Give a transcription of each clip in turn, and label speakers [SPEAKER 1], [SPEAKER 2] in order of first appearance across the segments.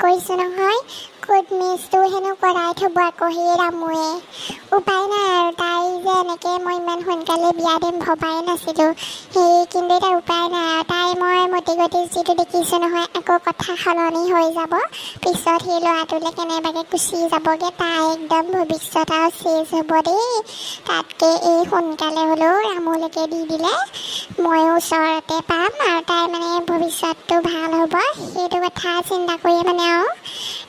[SPEAKER 1] কৰিছোঁ নহয়, কোৰ্ট মেৰেজটো হেনো কৰাই থ'ব আকৌ সেই ৰামুৱে। উপায় নাই আৰু, তাই যে এনেকৈ মই ইমান সোনকালে বিয়া দিম ভবাই নাছিলোঁ সেই, কিন্তু এতিয়া উপায় নাই আৰু। তাই মই মতি গতি যিটো দেখিছোঁ নহয়, আকৌ কথা সলনি হৈ যাব পিছত, সেই ল'ৰাটোলৈ কেনেবাকৈ গুচি যাবগৈ, তাই একদম ভৱিষ্যত আৰু চেচ হ'ব দেই। তাতকৈ এই সোনকালে হ'লেও ৰামুলৈকে দি দিলে ময়ো ওচৰতে পাম আৰু তাই মানে ভৱিষ্যতটো ভাল হ'ব, সেইটো কথা চিন্তা কৰি মানে আৰু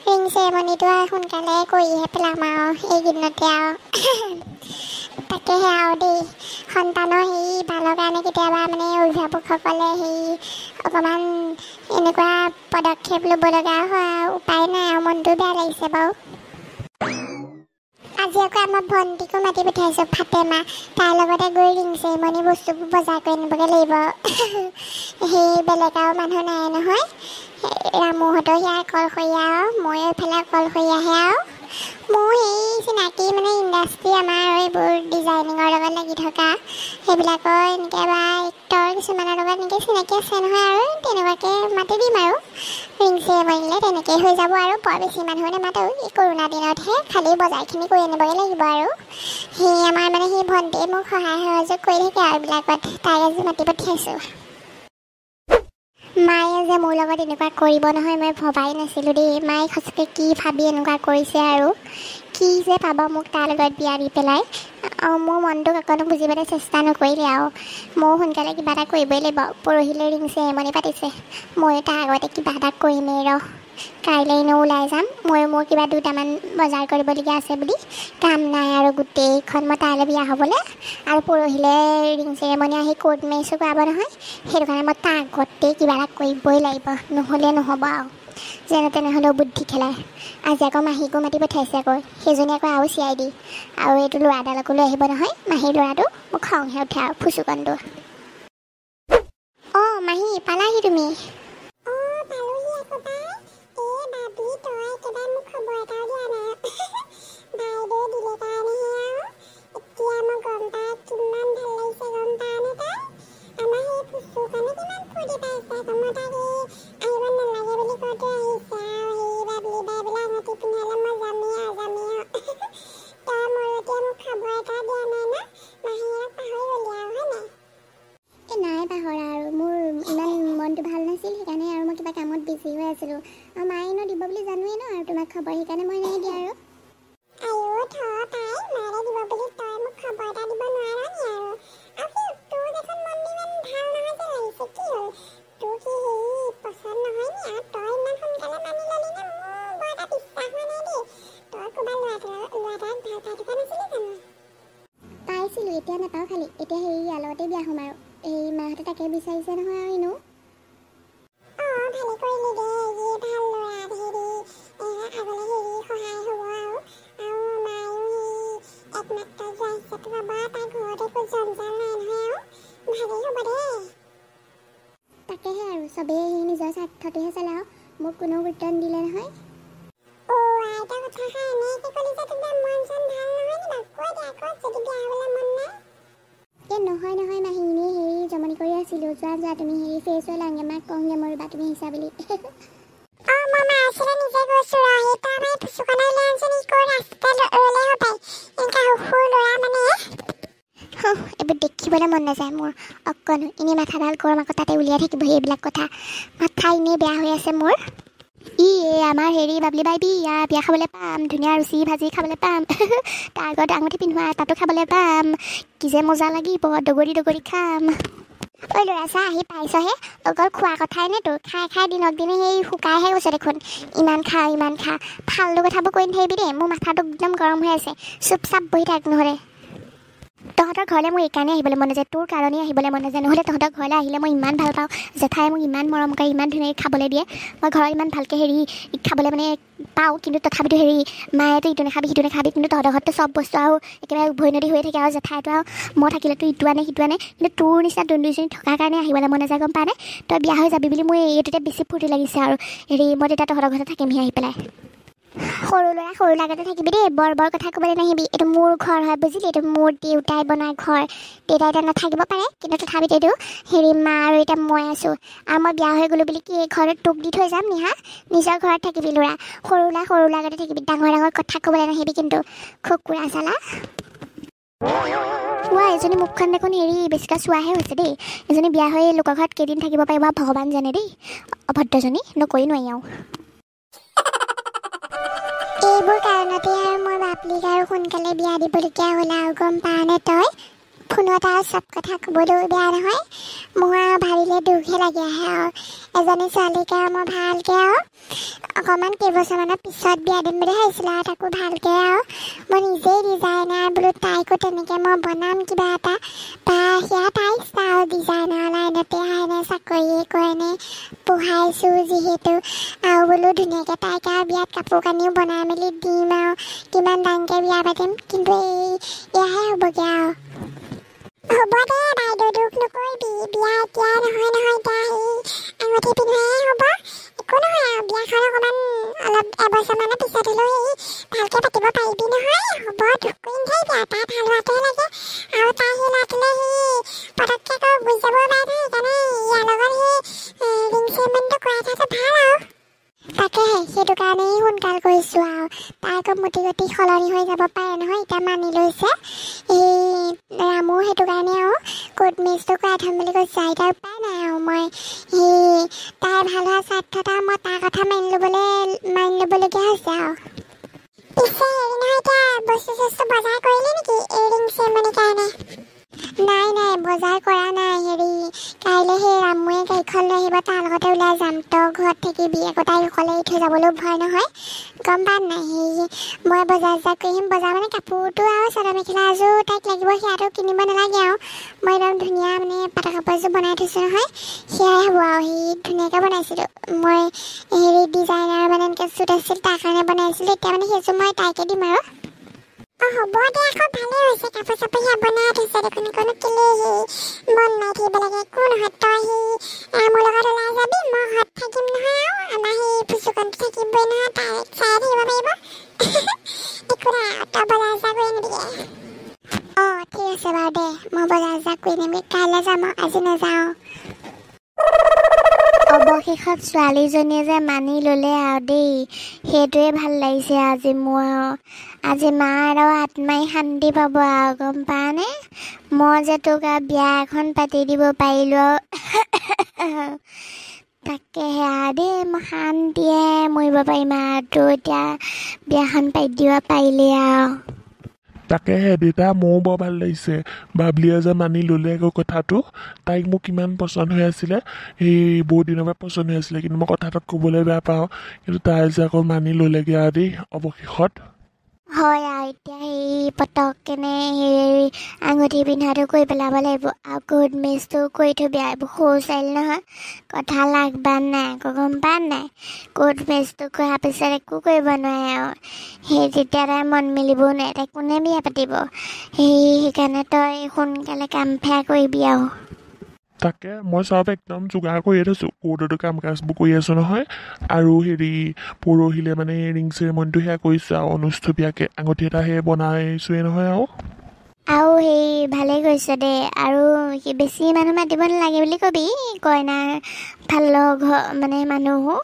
[SPEAKER 1] ৰিং চেৰেমনিটো আৰু সোনকালে কৰিহে পেলাম আৰু এইকেইদিনতে আৰু। তাকেহে আৰু দেই, সন্তানৰ সেই ভালৰ কাৰণে কেতিয়াবা মানে অভিভাৱকসকলে সেই অকণমান এনেকুৱা পদক্ষেপ ল'ব লগা হয় আৰু, উপায় নাই আৰু। মনটো বেয়া লাগিছে বাৰু। আজি আকৌ আমাৰ ভণ্টিকো মাতি পঠিয়াইছোঁ, ফাতেমা, তাইৰ লগতে গৈ ৰিং চেৰেমনি বস্তুবোৰ বজাৰ কৰি আনিবগৈ লাগিব। সেই বেলেগ আৰু মানুহ নাই নহয়, ৰামুহঁতৰ সেয়া অকলশৰীয়া আৰু ময়ো এইফালে অকলশৰীয়াহে আৰু। মোৰ সেই চিনাকি মানে ইণ্ডাষ্ট্ৰী আমাৰ এইবোৰ ডিজাইনিঙৰ লগত লাগি থকা সেইবিলাকৰ এনেকৈ বা এক্টৰ কিছুমানৰ লগত এনেকৈ চিনাকি আছে নহয় আৰু, তেনেকুৱাকৈ মাতি দিম আৰু ৰিং চেৰেমনিলৈ, তেনেকেই হৈ যাব আৰু। বৰ বেছি মানুহ নামাতো, এই কৰোণা দিনতহে খালী বজাৰখিনি কৰি আনিবগৈ লাগিব আৰু। সেই আমাৰ মানে সেই ভণ্টিয়ে মোক সহায় সহযোগ কৰি থাকে আৰু এইবিলাকত, তাইক আজি মাতি পঠিয়াইছোঁ। মায়ে যে মোৰ লগত এনেকুৱা কৰিব নহয় মই ভবাই নাছিলোঁ দেই। মায়ে সঁচাকৈ কি ভাবি এনেকুৱা কৰিছে আৰু, কি যে পাব মোক তাৰ লগত বিয়া দি পেলাই। মোৰ মনটোক অকণো বুজিবলৈ চেষ্টা নকৰিলে আৰু। ময়ো সোনকালে কিবা এটা কৰিবই লাগিব। পৰহিলৈ ৰিং চেৰেমনি পাতিছে, ময়ো তাৰ আগতে কিবা এটা কৰিমেই ৰহ। কাইলৈ এনেও ওলাই যাম, ময়ো মোৰ কিবা দুটামান বজাৰ কৰিবলগীয়া আছে বুলি, কাম নাই আৰু গোটেইখন মই তালৈ বিয়া হ'বলৈ। আৰু পৰহিলৈ ৰিং চেৰেমনি আহি কোৰ্ট মেৰেজো কৰাব নহয়, সেইটো কাৰণে মই তাৰ আগতেই কিবা এটা কৰিবই লাগিব, নহ'লে নহ'ব আৰু। যেনে তেনে হ'লেও বুদ্ধি খেলাই আজি আকৌ মাহীকো মাতি পঠিয়াইছে আকৌ, সেইজনী আকৌ আৰু চি I D আৰু এইটো ল'ৰাডালকো লৈ আহিব নহয়, মাহীৰ ল'ৰাটো। মোক খংহে উঠে আৰু ফুচুকণটো। অঁ মাহী পালাহি তুমি? নাই পাহৰা আৰু, মোৰ ইমান মনটো ভাল নাছিল সেইকাৰণে আৰু মই কিবা কামত বিজি হৈ আছিলোঁ। আৰু মায়ে এনেও দিব বুলি জানোৱেই ন আৰু তোমাক খবৰ, সেইকাৰণে মই নাই দিয়া আৰু। পাইছিলোঁ, এতিয়া নাপাওঁ খালি, এতিয়া সেই ইয়াৰ লগতে বিয়া হ'ম আৰু। এই মাহঁতে তাকে বিচাৰিছে নহয় আৰু এনেও। তাকেহে আৰু, চবেই সেই নিজৰ স্বাৰ্থটোহে চালে আৰু, মোক কোনো গুৰুত্ব নিদিলে নহয়। এই নহয় নহয় মাহী, এনেই হেৰি জমনি কৰি আছিলোঁ। যোৱা যোৱা তুমি হেৰি ফ্ৰেছ হৈ লাওঁগৈ, মাক কওঁগৈ মই ৰ'বা তুমি আহিছা বুলি। এইবোৰ দেখিবলৈ মন নাযায় মোৰ অকণো। এনেই মাথাডাল গৰম, আকৌ তাতে উলিয়াই থাকিব সেইবিলাক কথা, মাথা এনেই বেয়া হৈ আছে মোৰ। ই এই আমাৰ হেৰি বাবলি বাই বিয়া, বিয়া খাবলৈ পাম, ধুনীয়া ৰুচি ভাজি খাবলৈ পাম, তাৰ আগত আঙুঠি পিন্ধোৱা তাতো খাবলৈ পাম, কি যে মজা লাগিব, দগৰি দগৰি খাম। ঐ ল'ৰা চা আহি পাইছহে, অকল খোৱা কথাই নে তোৰ? খাই খাই দিনক দিনে সেই শুকাইহে গৈছে দেখোন। ইমান খা ইমান খা, ফাল্টু কথাবোৰ কৈ নাথাকিবি দেই, মোৰ মাথাটো একদম গৰম হৈ আছে। চুপচাপ বহি থাক নহ'লে। তহঁতৰ ঘৰলৈ মোৰ এইকাৰণেই আহিবলৈ মন নাযায়, তোৰ কাৰণেই আহিবলৈ মন নাযায়। নহ'লে তহঁতৰ ঘৰলৈ আহিলে মই ইমান ভাল পাওঁ, জেঠাই মোক ইমান মৰম কৰে, ইমান ধুনীয়াকৈ খাবলৈ দিয়ে, মই ঘৰত ইমান ভালকৈ হেৰি খাবলৈ মানে পাওঁ, কিন্তু তথাপিতো হেৰি মায়েতো ইটো নাখাবি সিটো নাখাবি, কিন্তু তহঁতৰ ঘৰততো চব বস্তু আৰু একেবাৰে উভৈনদী হৈয়ে থাকে। আৰু জেঠাইতো আৰু মই থাকিলেতো ইটো আনে সিটো আনে, কিন্তু তোৰ নিচিনা দুজনী থকাৰ কাৰণে আহিবলৈ মন নাযায়, গম পাৱ নে? তই বিয়া হৈ যাবি বুলি মোৰ এইটোতে বেছি ফূৰ্তি লাগিছে আৰু হেৰি মই তেতিয়া তহঁতৰ ঘৰতে থাকিমহি আহি পেলাই। সৰু ল'ৰা সৰু লাগতে থাকিবি দেই, বৰ বৰ কথা ক'বলৈ নাহিবি। এইটো মোৰ ঘৰ হয় বুজিলি, এইটো মোৰ দেউতাই বনোৱা ঘৰ। দেউতাই এতিয়া নাথাকিব পাৰে, কিন্তু তথাপিতো এইটো হেৰি মা আৰু এতিয়া মই আছোঁ। আৰু মই বিয়া হৈ গ'লোঁ বুলি কি এই ঘৰত তোক দি থৈ যাম নিহা? নিজৰ ঘৰত থাকিবি ল'ৰা, সৰু ল'ৰা সৰু লাগতে থাকিবি, ডাঙৰ ডাঙৰ কথা ক'বলৈ নাহিবি কিন্তু, কুকুৰা চালা। কোৱা এজনী মুখখন দেখোন হেৰি বেছিকৈ চোৱাহে হৈছে দেই। এজনী বিয়া হৈ লোকৰ ঘৰত কেইদিন থাকিব পাৰিব ভগৱান জানে দেই। অভদ্ৰজনী নকৰি নোৱাৰি আৰু। এইবোৰ কাৰণতে আৰু মই বাবলিক আৰু সোনকালে বিয়া দিবলগীয়া হ'ল আৰু, গম পাৱনে তই? ফোনত আৰু চব কথা ক'বলৈও বেয়া নহয়, মোৰ আৰু ভাবিলে দুখহে লাগি আহে আৰু। এজনী ছোৱালীক আৰু মই ভালকৈ আৰু অকণমান কেইবছৰমানৰ পিছত বিয়া দিম বুলি ভাবিছিলোঁ আৰু, তাকো ভালকৈ আৰু মই নিজেই ডিজাইনাৰ বোলো তাইকো তেনেকৈ মই বনাম কিবা এটা, বা সেয়া তাইক আৰু ডিজাইনাৰ লাইনতে আহেনে চাকৰিয়ে কৰেনে পঢ়াইছোঁ যিহেতু, আৰু বোলো ধুনীয়াকৈ তাইক আৰু বিয়াত কাপোৰ কানিও বনাই মেলি দিম আৰু, কিমান দামকৈ বিয়া পাতিম, কিন্তু এই এয়াহে হ'বগৈ আৰু। হ'ব দে বাইদেউ, দুখ নকৰিবি, বিয়া এতিয়া নহয় নহয়, এতিয়া সেই আঙুঠি পিন্ধোৱাহে হ'ব, একো নহয় আৰু। বিয়াখন অকণমান অলপ এবছৰমানৰ পিছত হ'লেও সেই ভালকৈ পাতিব পাৰিবি নহয়। হ'ব, দুখ কৰি নাথাকিবি আৰু, তাই ভাল হোৱাটোহে লাগে। আৰু তাই সেই ল'ৰাটোলৈ সেই পটককৈ আকৌ গুচি যাবও পাৰে নহয়, সেইকাৰণে ইয়াৰ লগত সেই ৰিং চেৰিমনিটো কৰাই থোৱাটো ভাল আৰু। তাকেহে সেইটো কাৰণেই সোনকাল কৰিছোঁ আৰু। তাই আকৌ মতি গতি সলনি হৈ যাব পাৰে নহয়, এতিয়া মানি লৈছে এই ৰামো, সেইটো কাৰণে আৰু কোৰ্ট মেৰেজটো কৰাই থ'ম বুলি কৈছে। এতিয়া উপায় নাই আৰু, মই সেই তাই ভাল হোৱা স্বাৰ্থত আৰু মই তাৰ কথা মানি ল'বলগীয়া হৈছে আৰু। পিছে হেৰি নহয়, এতিয়া বস্তু চস্তু বজাৰ কৰিলি নেকি এই ৰিং চেৰিমনিৰ কাৰণে? নাই নাই, বজাৰ কৰা নাই। হেৰি কাইলৈ সেই ৰামুৱে গাড়ীখন লৈ আহিব, তাৰ লগতে ওলাই যাম। তই ঘৰত থাকিবি, আকৌ তাইক অকলে এৰি থৈ যাবলৈও ভয় নহয়, গম পাৱ নাই? হেৰি মই বজাৰ চজাৰ কৰি আহিম। বজাৰ মানে কাপোৰটো আৰু চাদৰ মেখেলা এযোৰ তাইক লাগিব, সেয়াটো কিনিব নালাগে আৰু। মই একদম ধুনীয়া মানে পাটৰ কাপোৰ এযোৰ বনাই থৈছোঁ নহয়, সেয়াই হ'ব আৰু। সেই ধুনীয়াকৈ বনাইছিলোঁ মই, হেৰি ডিজাইনাৰ মানে এনেকৈ চুট আছিল তাৰ কাৰণে বনাইছিলোঁ। এতিয়া মানে সেইযোৰ মই তাইকে দিম আৰু। অ হ'ব দে, আকৌ ভালেই হৈছে, কাপোৰ চাপোৰ সেয়া বনাই থৈছে দেখোন, কোনো কেলেই সেই মন মাৰি থাকিব লাগে, একো নহয়। তই সেই মোৰ লগত ওলাই যাবি, মই ঘৰত থাকিম নহয় আৰু, আমাৰ সেই ফুচুকনটো থাকিবই নহয়, তাইক চাই থাকিব পাৰিব। একো নাই আৰু, তই বজাৰ চজাৰ কৰি আনিবিগৈ। অঁ ঠিক আছে বাৰু দে, মই বজাৰ চজাৰ কৰি আনিমগৈ, কাইলৈ যাম আৰু, আজি নাযাওঁ। অৱশেষত ছোৱালীজনীয়ে যে মানি ল'লে আৰু দেই, সেইটোৱে ভাল লাগিছে আজি মোৰ আৰু। আজি মা আৰু আত্মাই শান্তি পাব আৰু, গম পাৱনে? মই যে তোক আৰু বিয়া এখন পাতি দিব পাৰিলোঁ আৰু, তাকেহে আৰু দেই, মই শান্তিয়ে মৰিব পাৰিম আৰু। তোৰ এতিয়া বিয়াখন পাতি দিব পাৰিলি আৰু।
[SPEAKER 2] তাকেহে দেউতা, ময়ো বৰ ভাল লাগিছে বাবলিয়ে যে মানি ল'লে আকৌ কথাটো। তাইক মোক কিমান পচন্দ হৈ আছিলে, সেই বহুত দিনৰ পৰা পচন্দ হৈ আছিলে, কিন্তু মই কথাটো ক'বলৈ বেয়া পাওঁ, কিন্তু তাই যে আকৌ মানি ল'লেগৈ আৰু দেই অৱশেষত।
[SPEAKER 1] হয় আৰু এতিয়া সেই পটককেনে সেই আঙুঠি পিন্ধাটো কৰি পেলাব লাগিব আৰু কোৰ্ট মেৰেজটো কৰি থবি আৰু। এইবোৰ সৰু ছোৱালী নহয়, কথা লাগ বান নাই আকৌ, গম পাৱ নাই? কোৰ্ট মেৰেজটো কৰাৰ পিছত একো কৰিব নোৱাৰে আৰু, সেই তেতিয়া তাই মন মেলিবও নোৱাৰে, তাই কোনে বিয়া পাতিব? সেইকাৰণে তই সোনকালে কাম ফেয়া কৰিবি আৰু।
[SPEAKER 2] তাকে মই চব একদম যোগাৰ কৰিয়ে থৈছোঁ, কোৰ্টতো কাম কাজবোৰ কৰি আছোঁ নহয়। আৰু হেৰি পৰহিলৈ মানে ৰিং চেৰিমনিটো সেয়া কৰিছোঁ আৰু, অনুষ্ঠুপীয়াকৈ আঙুঠি এটা সেই বনাইছোঁৱেই নহয় আৰু।
[SPEAKER 1] আৰু সেই ভালেই কৰিছ দেই, আৰু বেছি মানুহ মাতিব নালাগে বুলি কবি, কইনাৰ ফালৰ ঘৰ মানে মানুহো,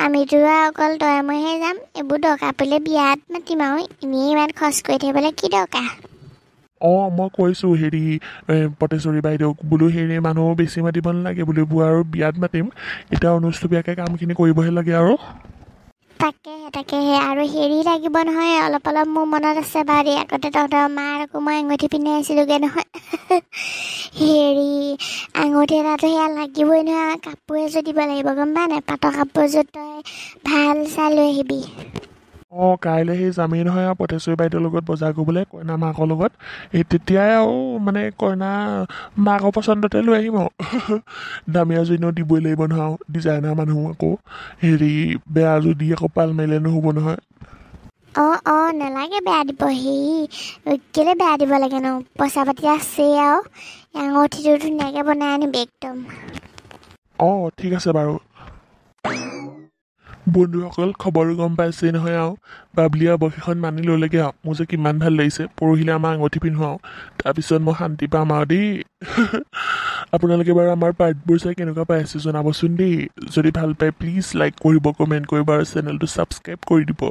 [SPEAKER 1] আমিতো আৰু অকল তই মইহে যাম। এইবোৰ দৰকাৰ পৰিলে বিয়াত মাতিম আৰু, এনেই ইমান খৰচ কৰি থাকিবলৈ কি দৰকাৰ?
[SPEAKER 2] অঁ মই কৈছোঁ হেৰি পটেশ্বৰী বাইদেউক বোলো হেৰি মানুহ বেছি মাতিব নালাগে বোলো, এইবোৰ আৰু বিয়াত মাতিম, এতিয়া অনুষ্ঠুপীয়াকৈ কামখিনি কৰিবহে লাগে আৰু।
[SPEAKER 1] তাকেহে তাকেহে, আৰু হেৰি লাগিব নহয় অলপ অলপ, মোৰ মনত আছে বাৰু দেই, আগতে তহঁতৰ মাৰ আকৌ মই আঙুঠি পিন্ধাই আছিলোঁগৈ নহয়। হেৰি আঙুঠি এটাতো সেয়া লাগিবই নহয়, কাপোৰ এযোৰ দিব লাগিব, গম পাৱ নাই? পাটৰ কাপোৰ এযোৰ তই ভাল চাই লৈ আহিবি।
[SPEAKER 2] অঁ কাইলৈ সেই যামেই নহয় আৰু পটেশ্বৰী বাইদেউৰ লগত বজাৰ কৰিবলৈ, কইনা মাকৰ লগত। এই তেতিয়াই আৰু মানে কইনা মাকৰ পচন্দতে লৈ আহিম আৰু। দামী এযোৰ এনেও দিবই লাগিব নহয় আৰু, ডিজাইনাৰ মানুহ আকৌ, হেৰি বেয়া এযোৰ দি আকৌ পাল মাৰিলে নহ'ব নহয়।
[SPEAKER 1] অঁ অঁ নালাগে বেয়া দিব, হেৰি কেলৈ বেয়া দিব লাগেনো, পইচা পাতি আছেই আৰু, আঙুঠিটো ধুনীয়াকৈ বনাই আনিবি একদম।
[SPEAKER 2] অঁ ঠিক আছে বাৰু। বন্ধুসকল, খবৰো গম পাইছেই নহয় আৰু বাবলিয়ে অৱশেষত মানি ল'লেগৈ আৰু। মোৰ যে কিমান ভাল লাগিছে। পৰহিলৈ আমাৰ আঙুঠি পিন্ধোৱাওঁ, তাৰপিছত মই শান্তি পাম আৰু দেই। আপোনালোকে বাৰু আমাৰ পাৰ্টবোৰ চাই কেনেকুৱা পাইছে জনাবচোন দেই। যদি ভাল পায় প্লিজ লাইক কৰিব, কমেণ্ট কৰিব আৰু চেনেলটো ছাবস্ক্ৰাইব কৰি দিব।